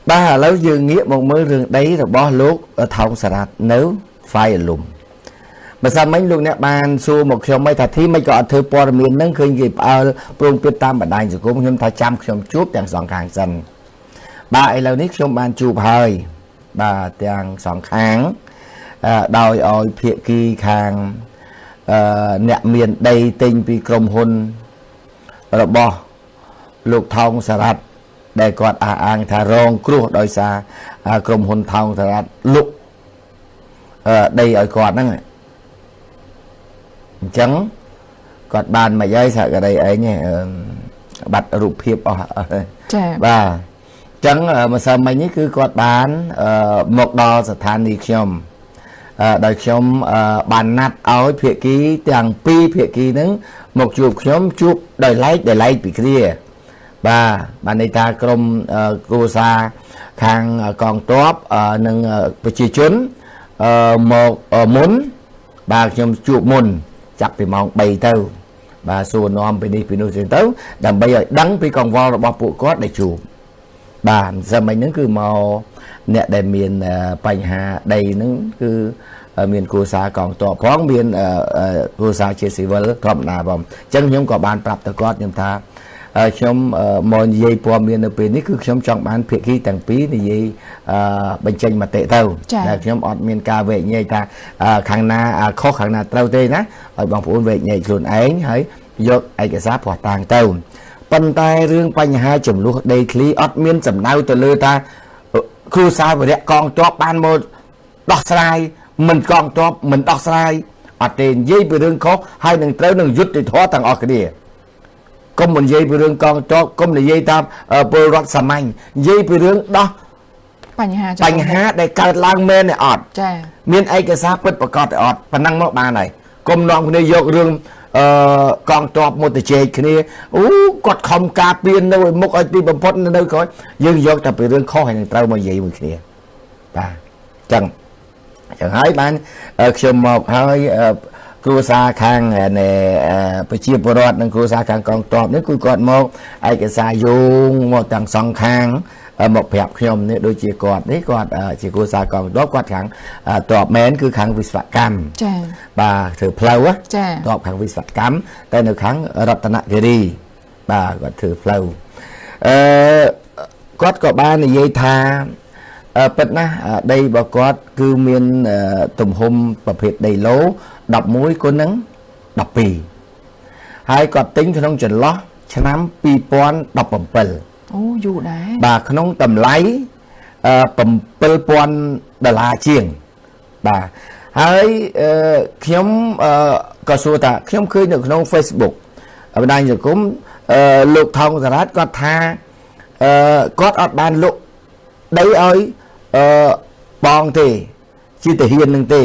បាទឥឡូវយើងងាកមកមើលរឿងដីរបស់លោកថោងសារ៉ាត់នៅហ្វាយអាលុំម្សិលមិញលោកអ្នកបានសួរមកខ្ញុំមិនថាធីមិនក៏អត់ធ្វើព័ត៌មាននឹងឃើញគេផ្អើលព្រោងពីតាមបណ្ដាញសង្គមខ្ញុំថាចាំខ្ញុំជួបទាំងសងខាងសិនបាទឥឡូវនេះខ្ញុំបានជួបហើយបាទទាំងសងខាងដោយឲ្យភាគីខាងអ្នកមានដីទិញពីក្រុមហ៊ុនរបស់លោកថោងសារ៉ាត់ដែលគាត់អះអាងថារងគ្រោះដោយសារក្រុមហ៊ុនថោងសារ៉ាត់លុកដីឲ្យគាត់ហ្នឹងអញ្ចឹងគាត់បានមកហើយសហការីឯងបាត់រូបភាពអស់ចា៎បាទអញ្ចឹងម្សិលមិញនេះគឺគាត់បានមកដល់ស្ថានីយ៍ខ្ញុំដោយខ្ញុំបានណាត់ឲ្យភាគីទាំងពីរភាគីហ្នឹងមកជួបខ្ញុំជួបដោយឡែកដោយឡែកពីគ្នាបាទបានន័យថាក្រុមគ្រួសារខាងកងទ័ពនិងប្រជាជនមកមុនបាទខ្ញុំជួបមុនចាប់ពីម៉ោង3ទៅបាទសួរនាំពីនេះពីនោះទៅដើម្បីឲ្យដឹងពីកង្វល់របស់ពួកគាត់ដែលជួបបាទសម័យហ្នឹងគឺមកអ្នកដែលមានបញ្ហាដីហ្នឹងគឺមានគ្រួសារកងទ័ពផងមានគ្រួសារជាស៊ីវិលធម្មតាផងអញ្ចឹងខ្ញុំក៏បានប្រាប់ទៅគាត់ខ្ញុំថាខ្ញុំមកនិយាយព័ត៌មាននៅពេលនេះគឺខ្ញុំចង់បានភាគីទាំងពីរនិយាយបញ្ចេញមតិទៅតែខ្ញុំអត់មានការវែកញែកថាខាងណាខុសខាងណាត្រូវទេណាឲ្យបងប្អូនវែកញែកខ្លួនឯងហើយយកឯកសារភស្តុតាងទៅប៉ុន្តែរឿងបញ្ហាចំនួនដីធ្លីអត់មានសំដៅទៅលើថាគ្រួសារវរៈកងទ័ពបានមកដោះស្រាយមិនកងទ័ពមិនដោះស្រាយអត់ទេនិយាយពីរឿងខុសហើយនឹងត្រូវនឹងយុត្តិធម៌ទាំងអស់គ្នាកុំនិយាយពីរឿងកងទ័ពកុំនិយាយតាមពលរដ្ឋសាមញ្ញនិយាយពីរឿងដោះបញ្ហាដែលកើតឡើងមែនទេអត់ចា៎មានឯកសារពិតប្រាកដទេអត់ប៉ុណ្ណឹងមកបានហើយកុំនាំគ្នាយករឿងកងទ័ពមកទៅជែកគ្នាអូគាត់ខំការពារនៅឲ្យមុខឲ្យទីបំផុតនៅក្រោយយើងយកតែពីរឿងខុសហើយនឹងត្រូវមកនិយាយមួយគ្នាបាទអញ្ចឹងហើយបានខ្ញុំមកហើយគ្រួសារខាងប្រជាពលរដ្ឋនិងគ្រួសារខាងកងទ័ពនេះគឺគាត់មកឯកសារយោងមកទាំងសងខាងមកប្រាប់ខ្ញុំនេះដូចជាគាត់នេះគាត់ជាគ្រួសារកងទ័ពគាត់ខាងទ័ពមែនគឺខាងវិស្វកម្មចា៎បាទធ្វើផ្លូវចា៎ទ័ពខាងវិស្វកម្មតែនៅខាងរតនគិរីបាទគាត់ធ្វើផ្លូវគាត់ក៏បាននិយាយថាពិតណាស់ដីរបស់គាត់គឺមានទំហំប្រភេទដីឡូ11គុណនឹង12ហើយគាត់ទិញក្នុងចន្លោះឆ្នាំ2017អូយូរដែរបាទក្នុងតម្លៃ7000ដុល្លារជាងបាទហើយខ្ញុំក៏សួរថាខ្ញុំឃើញនៅក្នុង Facebook បណ្ដាញសង្គមលោកថោងសារ៉ាត់គាត់ថាគាត់អត់បានលក់ដីឲ្យបងទេជាទាហាននឹងទេ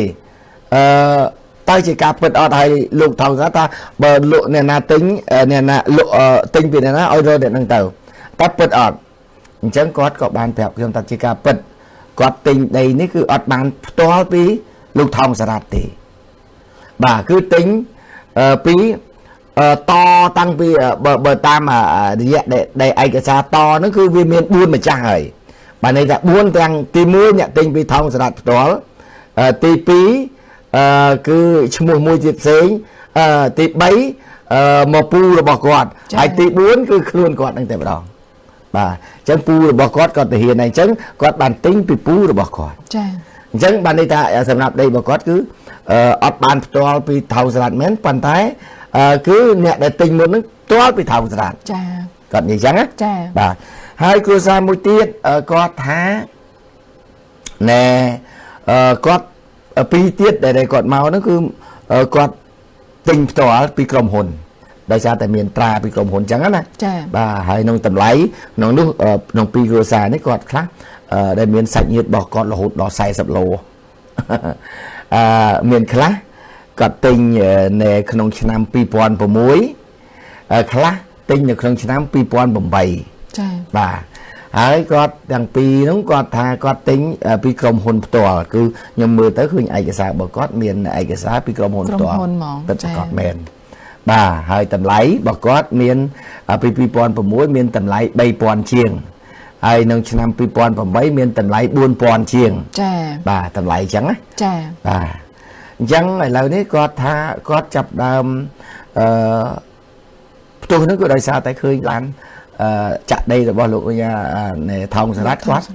តើជាការពិតអត់ហើយលោកថោងសារ៉ាត់ថាបើលក់អ្នកណាទិញអ្នកណាលក់ទិញពីអ្នកណាឲ្យរកអ្នកនឹងទៅតែពិតអត់អញ្ចឹងគាត់ក៏បានប្រាប់ខ្ញុំថាជាការពិតគាត់ទិញដីនេះគឺអត់បានផ្ទាល់ពីលោកថោងសារ៉ាត់ទេបាទគឺទិញពីតតាំងពីបើតាមរយៈដែលឯកសារតហ្នឹងគឺវាមាន4ម្ចាស់ហើយបាទន័យថា4ទាំងទី1អ្នកទិញពីថោងសារ៉ាត់ផ្ទាល់ទី2គឺឈ្មោះមួយទៀតផ្សេងទី3មកពូរបស់គាត់ហើយទី4គឺខ្លួនគាត់នឹងតែម្ដងបាទអញ្ចឹងពូរបស់គាត់ក៏ទាហានដែរអញ្ចឹងគាត់បានទិញពីពូរបស់គាត់ចា៎អញ្ចឹងបានន័យថាសម្រាប់ដីរបស់គាត់គឺអត់បានផ្ទាល់ពីថោងសារ៉ាត់មែនប៉ុន្តែគឺអ្នកដែលទិញមុនហ្នឹងផ្ទាល់ពីថោងសារ៉ាត់ចា៎គាត់និយាយអញ្ចឹងណាចា៎បាទហើយគ្រួសារមួយទៀតគាត់ថាណែគាត់ពីរទៀតដែលគាត់មកហ្នឹងគឺគាត់ទិញផ្ទាល់ពីក្រុមហ៊ុនដោយសារតែមានត្រាពីក្រុមហ៊ុនអញ្ចឹងណាចា៎បាទហើយក្នុងតម្លៃក្នុងនោះក្នុងពីរគ្រួសារនេះគាត់ខ្លះដែលមានសាច់ញាតិរបស់គាត់រហូតដល់40ឡូមានខ្លះគាត់ទិញនៅក្នុងឆ្នាំ2006ខ្លះទិញនៅក្នុងឆ្នាំ2008ចា៎បាទហើយគាត់ទាំងពីរហ្នឹងគាត់ថាគាត់ទិញពីក្រុមហ៊ុនផ្ទាល់គឺខ្ញុំមើលទៅឃើញឯកសាររបស់គាត់មានឯកសារពីក្រុមហ៊ុនផ្ទាល់ពិតប្រាកដមែនបាទហើយតម្លៃរបស់គាត់មានពី2006មានតម្លៃ3000ជាង ហើយនៅឆ្នាំ2008មានតម្លៃ4000ជាងចាបាទតម្លៃអញ្ចឹងណាចាបាទអញ្ចឹងឥឡូវនេះគាត់ថាគាត់ចាប់ដើមផ្ទុះហ្នឹងគឺដោយសារតែឃើញឡានចាក់ដីរបស់លោកឧញ្ញាថោងសារ៉ាត់គាត់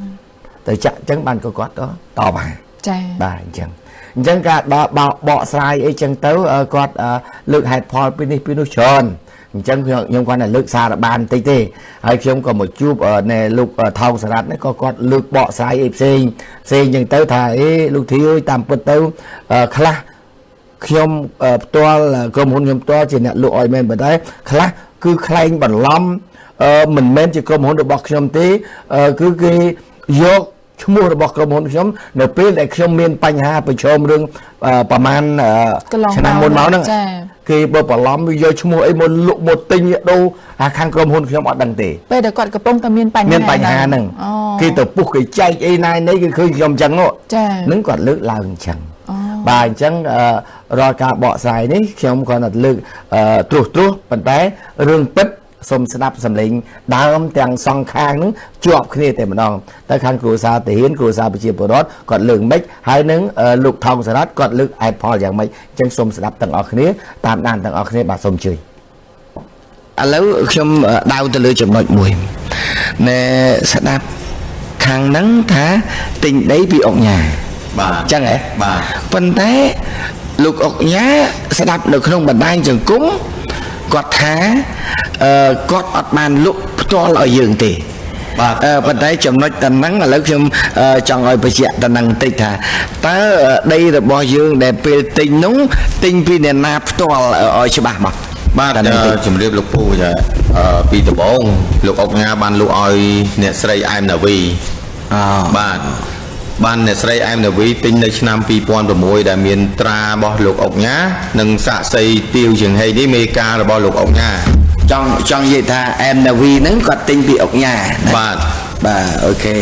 ទៅចាក់អញ្ចឹងបានក៏គាត់តបចាបាទអញ្ចឹងការដល់បកស្រាយអីចឹងទៅគាត់លើកហេតុផលពីនេះពីនោះច្រើនអញ្ចឹងខ្ញុំគាត់តែលើកសារបានបន្តិចទេហើយខ្ញុំក៏មកជួបណែលោកថោងសារ៉ាត់នេះក៏គាត់លើកបកស្រាយអីផ្សេងផ្សេងចឹងទៅថាអេលោកធីអើយតាមពិតទៅខ្លះខ្ញុំផ្ទាល់ក្រុមហ៊ុនខ្ញុំផ្ទាល់ជាអ្នកលក់ឲ្យមែនប៉ុន្តែខ្លះគឺក្លែងបន្លំមិនមែនជាក្រុមហ៊ុនរបស់ខ្ញុំទេគឺគេយកឈ្មោះរបស់ក្រុមហ៊ុនខ្ញុំនៅពេលដែលខ្ញុំមានបញ្ហាប្រឈមរឿងប្រហែលឆ្នាំមុនមកហ្នឹងគេបើបន្លំយកឈ្មោះអីមកលក់មកទិញដូរអាខាងក្រុមហ៊ុនខ្ញុំអត់ដឹងទេពេលដែលគាត់កំពុងតែមានបញ្ហាហ្នឹងគេទៅពុះគេចែកអីណាយនេះគេឃើញខ្ញុំអញ្ចឹងហ្នឹងគាត់លើកឡើងអញ្ចឹងបាទអញ្ចឹងរាល់ការបកស្រាយនេះខ្ញុំគ្រាន់តែលើកត្រួសត្រាសប៉ុន្តែរឿងពិតសូមស្ដាប់សម្លេងដើមទាំងសងខាងនឹងជាប់គ្នាតែម្ដងតែខាងគ្រួសារទាហានគ្រួសារប្រជាពលរដ្ឋគាត់លើកមិនហើយនឹងលោកថោងសារ៉ាត់គាត់លើកហេតុផលយ៉ាងម៉េចអញ្ចឹងសូមស្ដាប់ទាំងអស់គ្នាតាមដានទាំងអស់គ្នាបាទសូមជឿឥឡូវខ្ញុំដៅទៅលើចំណុចមួយណែស្ដាប់ខាងហ្នឹងថាទិញដីពីអុកញ៉ាបាទអញ្ចឹងហ៎បាទប៉ុន្តែលោកអុកញ៉ាស្ដាប់នៅក្នុងបណ្ដាញសង្គមគាត់ថាគាត់អត់បានលក់ផ្ទាល់ឲ្យយើងទេបាទប៉ុន្តែចំណុចតំណឹងឥឡូវខ្ញុំចង់ឲ្យបញ្ជាក់តំណឹងបន្តិចថាតើដីរបស់យើងដែលពេលទិញនោះទិញពីអ្នកណាផ្ទាល់ឲ្យច្បាស់មកបាទជំរាបលោកពូចាពីដំបូងលោកអុកញ៉ាបានលក់ឲ្យអ្នកស្រីអែមណាវីបាទបានអ្នកស្រីអែមណាវីទិញនៅឆ្នាំ2006ដែលមានត្រារបស់លោកអុកញ៉ានិងសាក់សីទាវជាងហេនេះមេការរបស់លោកអុកញ៉ាចង់និយាយថាអែមណាវីហ្នឹងគាត់ទិញពីអុកញ៉ាបាទបាទអូខេ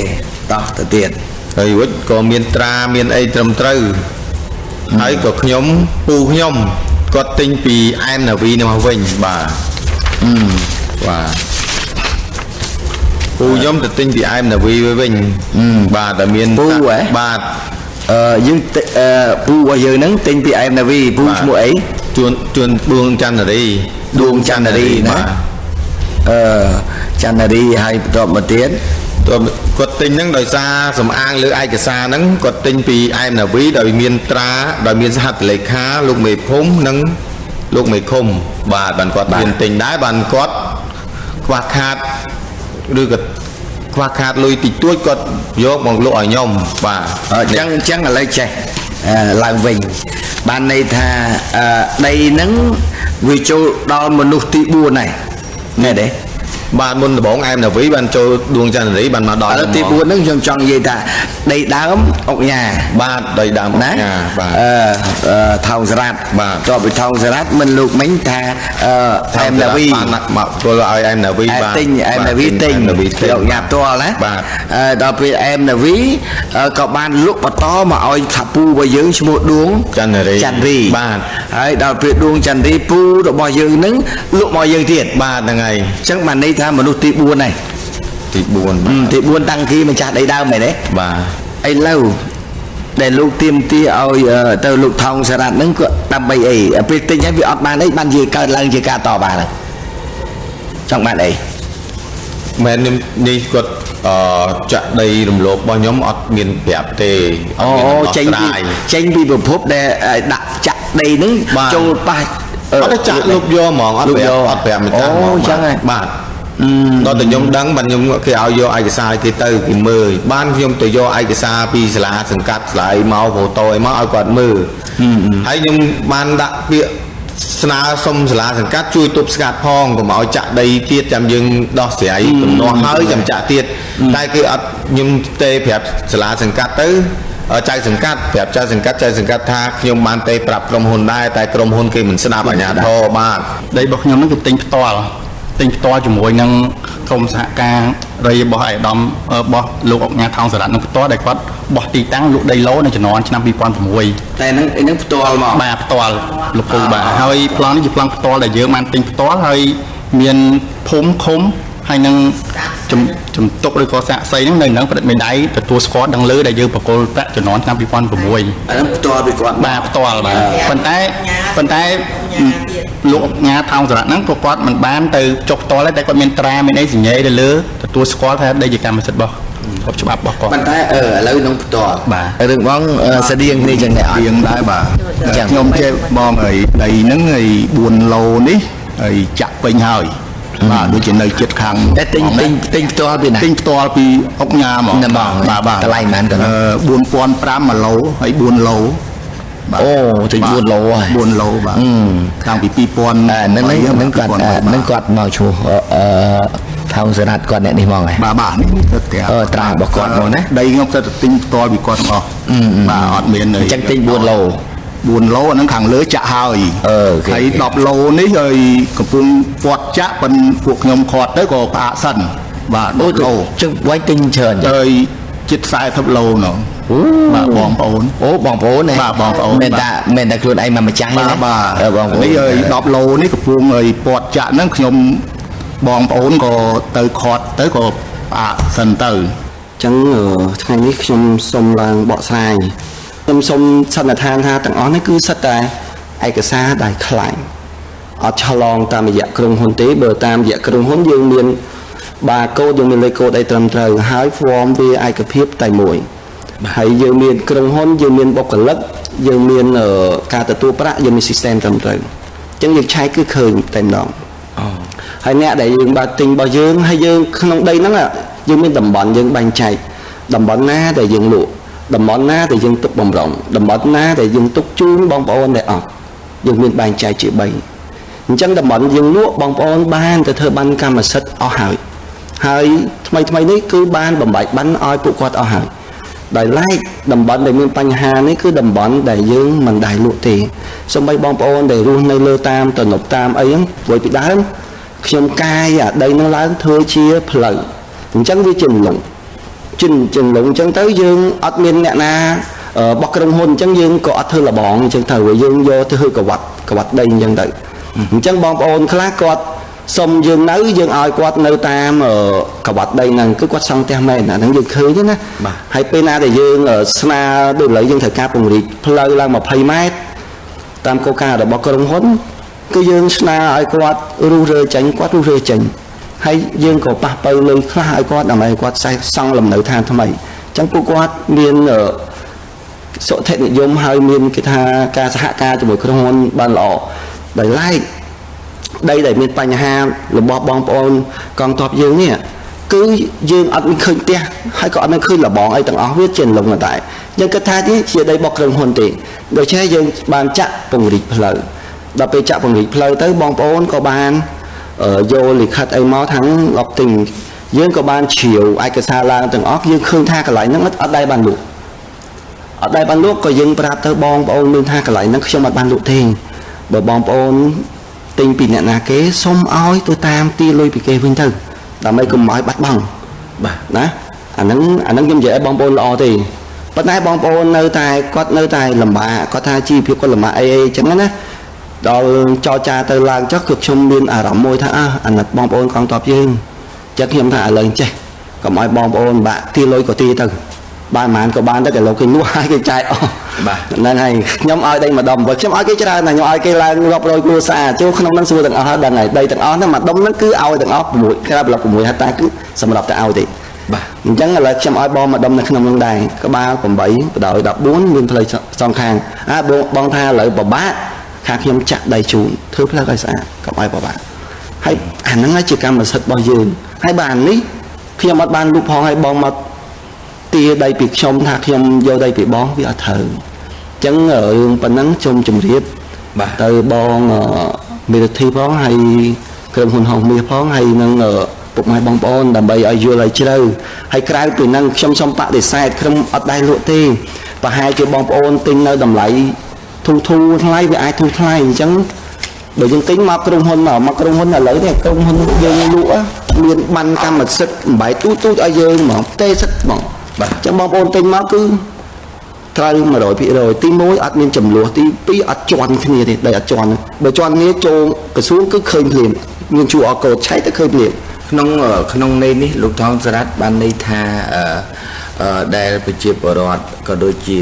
តោះទៅទៀតហើយរួចក៏មានត្រាមានអីត្រឹមត្រូវហើយក៏ខ្ញុំពូខ្ញុំគាត់ទិញពីអែមណាវីនឹងមកវិញបាទបាទពូខ្ញុំទៅទិញពីអែមណាវីវិញបាទតែមានពូហ៎បាទយើងពូរបស់យើងហ្នឹងទិញពីអែមណាវីពូឈ្មោះអីជួនដួងចន្ទរីដួងចន្ទរីណាចន្ទរីហើយបន្ទាប់មកទៀតគាត់ទិញហ្នឹងដោយសារសំអាងលើឯកសារហ្នឹងគាត់ទិញពីអែមណាវីដោយមានត្រាដោយមានសហត្ថលេខាលោកមេភូមិនិងលោកមេឃុំបាទបានគាត់មានទិញដែរបានគាត់ខ្វះខាតឬក៏ខ្វះខាតលុយតិចតួចគាត់យកមកលក់ឲ្យខ្ញុំបាទអញ្ចឹងឥឡូវចេះឡើងវិញបានន័យថាដីហ្នឹងវាចូលដល់មនុស្សទី4ហើយណែទេបាទមុនដំបូងអែមណាវីបានចូលដួងចន្ទរីបានមកដល់ទី4ហ្នឹងខ្ញុំចង់និយាយថាដីដើមអុកញ៉ាបាទដីដើមអុកញ៉ាបាទថោងសារ៉ាត់បាទតបពីថោងសារ៉ាត់មិនលោកមិញថាអែមណាវីបានមកចូលឲ្យអែមណាវីបាទទិញអែមណាវីទិញអុកញ៉ាផ្ទាល់ណាបាទដល់ពេលអែមណាវីក៏បានលក់បន្តមកឲ្យថាពូរបស់យើងឈ្មោះដួងចន្ទរីបាទហើយដល់ពេលដួងចន្ទរីពូរបស់យើងហ្នឹងលក់មកយើងទៀតបាទហ្នឹងហើយអញ្ចឹងបានន័យថាមនុស្សទី4ហើយទី4ទី4តាំងគីម្ចាស់ដីដើមមែនទេបាទឥឡូវដែលលោកទៀមទាឲ្យទៅលោកថោងសារ៉ាត់ហ្នឹងក៏ដើម្បីអីពេលទិញហើយវាអត់បានអីបានជាកើតឡើងជាការតបានចង់បានអីមែននេះគាត់ចាក់ដីរំលោភរបស់ខ្ញុំអត់មានប្រាប់ទេអត់មានចេញពីប្រភពដែលដាក់ចាក់ដីហ្នឹងចូលប៉ះអត់ចាក់លុបយកហ្មងអត់ប្រាប់អត់ប្រាប់ម្ចាស់ហ្មងអញ្ចឹងហ៎បាទដល់តែខ្ញុំដឹងបានខ្ញុំគេឲ្យយកឯកសារគេទៅគេមើលបានខ្ញុំទៅយកឯកសារពីសាលាសង្កាត់សាលាមកហ្វូតូអីមកឲ្យគាត់មើលហើយខ្ញុំបានដាក់ពាក្យស្នើសុំសាលាសង្កាត់ជួយទប់ស្កាត់ផងកុំឲ្យចាក់ដីទៀតចាំយើងដោះស្រាយទំនាស់ហើយចាំចាក់ទៀតតែគេអត់ខ្ញុំទេប្រាប់សាលាសង្កាត់ទៅចៅសង្កាត់ប្រាប់ចៅសង្កាត់ចៅសង្កាត់ថាខ្ញុំបានទេប្រាប់ក្រុមហ៊ុនដែរតែក្រុមហ៊ុនគេមិនស្ដាប់អាជ្ញាធរបាទដីរបស់ខ្ញុំហ្នឹងគឺទិញផ្ទាល់ជាមួយនឹងក្រុមសហការរីរបស់ឯកឧត្តមរបស់លោកអុកញ៉ាថោងសារ៉ាត់នឹងផ្ទាល់ដែលគាត់បោះទីតាំងលក់ដីឡូនៅជំនាន់ឆ្នាំ2006តែហ្នឹងផ្ទាល់មកបាទផ្ទាល់លោកពូបាទហើយប្លង់នេះជាប្លង់ផ្ទាល់ដែលយើងបានទិញផ្ទាល់ហើយមានភូមិឃុំ ហើយនឹងជំទុកឬក៏សាក់សីហ្នឹងនៅនឹងប្រឌិតមេដៃទទួលស្គាល់ដឹងលើដែលយើងបកគលប្រាក់ជំនាន់ឆ្នាំ2006អាហ្នឹងផ្ទាល់ពីគាត់បាទផ្ទាល់បាទប៉ុន្តែលោកញ៉ាថោងសារៈហ្នឹងក៏គាត់មិនបានទៅចុះផ្ទាល់ទេតែគាត់មានត្រាមានអីសញ្ញេទៅលើទទួលស្គាល់ថាដីជាកម្មសិទ្ធិរបស់ច្បាប់របស់គាត់ប៉ុន្តែឥឡូវក្នុងផ្ទាល់បាទរឿងបងស្តៀងគ្នាចឹងដែរអត់ស្តៀងដែរបាទខ្ញុំចេះបងហើយដីហ្នឹងហើយ4ឡូនេះហើយចាក់ពេញហើយបាទដូចជានៅចិត្តខាងតែទិញផ្ទាល់ពីណាទិញផ្ទាល់ពីអុកញ៉ាហ្មងបាទបាទតម្លៃប៉ុន្មានក៏4500 1ឡូហើយ4ឡូបាទអូទិញ4ឡូហើយ4ឡូបាទតាំងពី2000ហ្នឹងហ្នឹងគាត់ហ្នឹងគាត់មកឈ្មោះអឺថោងសារ៉ាត់គាត់អ្នកនេះហ្មងហ៎បាទបាទនេះទៅត្រាត្រារបស់គាត់ហ្មងណាដីខ្ញុំទៅទិញផ្ទាល់ពីគាត់ទាំងអស់បាទអត់មានអញ្ចឹងទិញ4ឡូ 4ឡូអាហ្នឹងខាងលើចាក់ហើយហើយ10ឡូនេះហើយកំពុងគាត់ចាក់ប៉ុនពួកខ្ញុំខាត់ទៅក៏ផ្អាកសិនបាទ10ឡូចឹងវាយទិញច្រើនហើយជិត40ឡូនោះបាទបងប្អូនអូបងប្អូនណាបាទបងប្អូនមិនតែខ្លួនឯងមកម្ចាស់ទេណាបាទបងប្អូននេះហើយ10ឡូនេះកំពុងហើយពាត់ចាក់ហ្នឹងខ្ញុំបងប្អូនក៏ទៅខាត់ទៅក៏ផ្អាកសិនទៅចឹងថ្ងៃនេះខ្ញុំសូមឡើងបកស្រាយខ្ញុំសូមសន្និដ្ឋានថាទាំងអស់នេះគឺសិតតែឯកសារដែលខ្លាញ់អត់ឆ្លងតាមរយៈក្រុមហ៊ុនទេបើតាមរយៈក្រុមហ៊ុនយើងមានបាកូដយើងមានលេខកូដអីត្រឹមត្រូវហើយ form វាឯកភាពតែមួយហើយយើងមានក្រុមហ៊ុនយើងមានបុគ្គលិកយើងមានការទទួលប្រាក់យើងមាន system ត្រឹមត្រូវអញ្ចឹងយើងឆែកគឺឃើញតែម្ដងហើយអ្នកដែលយើងបាទទិញរបស់យើងហើយយើងក្នុងដីហ្នឹងយើងមានតំបន់យើងបែងចែកតំបន់ណាដែលយើងលក់តំបន់ណាដែលយើងទុកបំរុងតំបន់ណាដែលយើងទុកជូនបងប្អូនដែលអត់យើងមានបែងចែកជា3អញ្ចឹងតំបន់យើងលក់បងប្អូនបានទៅធ្វើបានកម្មសិទ្ធិអស់ហើយហើយថ្មីនេះគឺបានបំបែកបានឲ្យពួកគាត់អស់ហើយដោយឡែកតំបន់ដែលមានបញ្ហានេះគឺតំបន់ដែលយើងមិនដែលលក់ទេសូម្បីបងប្អូនដែលរស់នៅលើតាមទំនប់តាមអីហ្នឹងព្រោះពីដើមខ្ញុំកាយអាដីហ្នឹងឡើងធ្វើជាផ្លូវអញ្ចឹងវាជាលងចិនលងអញ្ចឹងទៅយើងអត់មានអ្នកណាបោះក្រុមហ៊ុនអញ្ចឹងយើងក៏អត់ធ្វើលបងអញ្ចឹងទៅយើងយកទៅធ្វើកវត្តដីអញ្ចឹងទៅអញ្ចឹងបងប្អូនខ្លះគាត់សុំយើងនៅយើងឲ្យគាត់នៅតាមកវត្តដីហ្នឹងគឺគាត់សង់ផ្ទះមែនអាហ្នឹងយើងឃើញណាហើយពេលណាដែលយើងស្នើដូចឥឡូវយើងត្រូវការពង្រីកផ្លូវឡើង20ម៉ែត្រតាមគោលការណ៍របស់ក្រុមហ៊ុនគឺយើងស្នើឲ្យគាត់រុះរើចេញគាត់រុះរើចេញហើយយើងក៏ប៉ះបើលុយខ្លះឲ្យគាត់ដើម្បីគាត់សង់លំនៅឋានថ្មីអញ្ចឹងពួកគាត់មានសុធិនិយមហើយមានគេថាការសហការជាមួយក្រុមហ៊ុនបានល្អដោយឡែកដីដែលមានបញ្ហារបស់បងប្អូនកងទ័ពយើងនេះគឺយើងអត់មានឃើញផ្ទះហើយក៏អត់មានឃើញលបងអីទាំងអស់វាជាលងតែយើងគិតថានេះជាដីរបស់ក្រុមហ៊ុនទេដូច្នេះយើងបានចាក់ពង្រីកផ្លូវដល់ពេលចាក់ពង្រីកផ្លូវទៅបងប្អូនក៏បានយកលិខិតអីមកខាងអបទិញយើងក៏បានជ្រាវឯកសារឡើងទាំងអស់យើងឃើញថាកន្លែងហ្នឹងអត់ដែលបានលក់អត់ដែលបានលក់ក៏យើងប្រាប់ទៅបងប្អូនមានថាកន្លែងហ្នឹងខ្ញុំអត់បានលក់ទេបើបងប្អូនទិញពីអ្នកណាគេសុំឲ្យទៅតាមទីលុយពីគេវិញទៅដើម្បីកុំឲ្យបាត់បង់បាទណាអាហ្នឹងខ្ញុំនិយាយឲ្យបងប្អូនល្អទេប៉ុន្តែបងប្អូននៅតែគាត់នៅតែលំបាកគាត់ថាជីវភាពគាត់លំបាកអីអីចឹងណាដល់ចរចាទៅឡើងចុះគឺខ្ញុំមានអារម្មណ៍មួយថាអាណិតបងប្អូនកងទ័ពយើងចឹងខ្ញុំថាឥឡូវចេះកុំឲ្យបងប្អូនបាក់ទីលុយក៏ទីទៅបានប៉ុន្មានក៏បានទៅតែលោកគេលក់ឲ្យគេចាយអស់បាទហ្នឹងហើយខ្ញុំឲ្យដីមួយដុំបើខ្ញុំឲ្យគេច្រើនណាស់ខ្ញុំឲ្យគេឡើងរាប់រយគ្រួសារចូលក្នុងហ្នឹងសួរទាំងអស់ហើយដឹងហើយដីទាំងអស់ហ្នឹងមួយដុំហ្នឹងគឺឲ្យទាំងអស់6ក្រៅប្លុក6ហត្តាគឺសម្រាប់តែឲ្យទេបាទអញ្ចឹងឥឡូវខ្ញុំឲ្យបងមួយដុំនៅក្នុងហ្នឹងដែរក្បាល8បដោយ14មានផ្លូវសងខាងបងថាឥឡូវពិបាកខាងខ្ញុំចាក់ដីជូនធ្វើផ្លូវឲ្យស្អាតកុំឲ្យពិបាកហើយអាហ្នឹងជាកម្មសិទ្ធិរបស់យើងហើយបើអានេះខ្ញុំអត់បានលុបផងឲ្យបងមកទាដីពីខ្ញុំថាខ្ញុំយកដីពីបងវាអត់ត្រូវអញ្ចឹងរឿងប៉ុណ្ណឹងខ្ញុំជម្រាបបាទទៅបងមេធាវីផងហើយក្រុមហ៊ុនហងមាសផងហើយនឹងពុកម៉ែបងប្អូនដើម្បីឲ្យយល់ឲ្យជ្រៅហើយក្រៅពីហ្នឹងខ្ញុំសូមបដិសេធខ្ញុំអត់ដែលលក់ទេប្រហែលជាបងប្អូនទិញនៅតម្លៃធូរថ្លៃវាអាចធូរថ្លៃអញ្ចឹងបើយើងទិញមកក្រុមហ៊ុនមកក្រុមហ៊ុនឥឡូវនេះក្រុមហ៊ុនយើងលក់មានបានកម្មសិទ្ធិបំបែកទូចឲ្យយើងហ្មងទេសិទ្ធិហ្មងបាទអញ្ចឹងបងប្អូនទិញមកគឺត្រូវ100%ទី1អត់មានចំនួនទី2អត់ជន់គ្នាទេដីអត់ជន់បើជន់គ្នាចូលក្រសួងគឺឃើញភ្លាមមានជួអកូដឆែកទៅឃើញភ្លាម ក្នុងន័យនេះលោកថងសារ៉ាត់បានន័យថាដែលប្រជាពលរដ្ឋក៏ដូចជា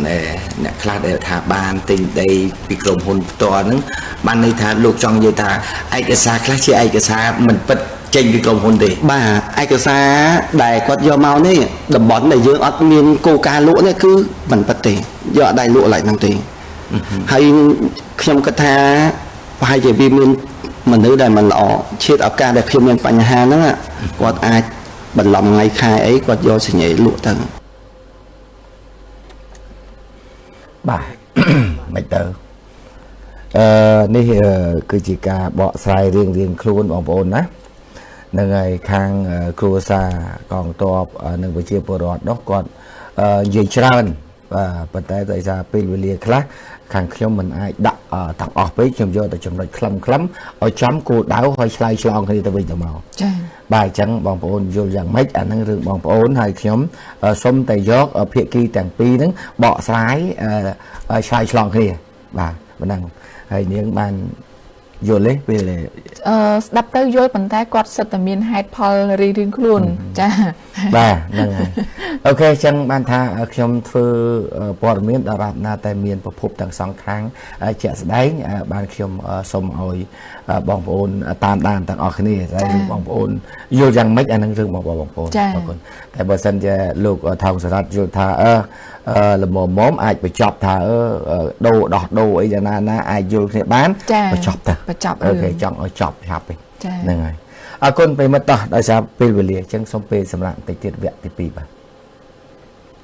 អ្នកខ្លះដែលថាបានទិញដីពីក្រុមហ៊ុនផ្ទាល់ហ្នឹងបានន័យថាលោកចង់និយាយថាឯកសារខ្លះជាឯកសារមិនពិតចេញពីក្រុមហ៊ុនទេបាទឯកសារដែលគាត់យកមកនេះតំបន់ដែលយើងអត់មានគោលការណ៍លក់នេះគឺមិនពិតទេយកអត់ได้លក់ឡើយហ្នឹងទេហើយខ្ញុំគិតថាប្រហែលជាវាមានមនុស្សដែលមិនល្អឈាតឱកាសដែលខ្ញុំមានបញ្ហាហ្នឹងគាត់អាចបន្លំថ្ងៃខែអីគាត់យកសញ្ញាលក់ទៅបាទមិនទៅនេះគឺជាការបកស្រាយរៀងរៀងខ្លួនបងប្អូនណានឹងហើយខាងគ្រួសារកងទ័ពនិងប្រជាពលរដ្ឋនោះគាត់និយាយច្រើនបាទប៉ុន្តែដោយសារពេលវេលាខ្លះខាងខ្ញុំមិនអាចដាក់ទាំងអស់ពេកខ្ញុំយកតែចំណុចខ្លឹមខ្លឹមឲ្យចំគោលដៅហើយឆ្លើយឆ្លងគ្នាទៅវិញទៅមកចា៎បាទអញ្ចឹងបងប្អូនយល់យ៉ាងម៉េចអាហ្នឹងរឿងបងប្អូនហើយខ្ញុំសុំតែយកភាគីទាំងពីរហ្នឹងបកស្រាយឆ្លើយឆ្លងគ្នាបាទប៉ុណ្ណឹងហើយនាងបានយល់ទេពេលស្ដាប់ទៅយល់ប៉ុន្តែគាត់សិតតែមានហេតុផលរៀងៗខ្លួនចាបាទហ្នឹងហើយអូខេអញ្ចឹងបានថាខ្ញុំធ្វើព័ត៌មានដល់រាប់ណាតែមានប្រភពទាំងសងខាងជាក់ស្ដែងបានខ្ញុំសូមឲ្យបងប្អូនតាមដានទាំងអស់គ្នាតែរឿងបងប្អូនយល់យ៉ាងម៉េចអានឹងរឿងបងប្អូនអរគុណតែបើសិនជាលោកថោងសារ៉ាត់យល់ថាល្មមអាចបញ្ចប់ថាដូរដោះដូរអីយ៉ាងណាណាអាចយល់គ្នាបានបញ្ចប់ទៅបញ្ចប់រឿងអូខេចង់ឲ្យចប់ឆាប់ហ្នឹងហើយអរគុណប្រិមិត្តតោះដោយសារពេលវេលាអញ្ចឹងសូមពេលសម្រាប់បន្តិចទៀតវគ្គទី2បាទ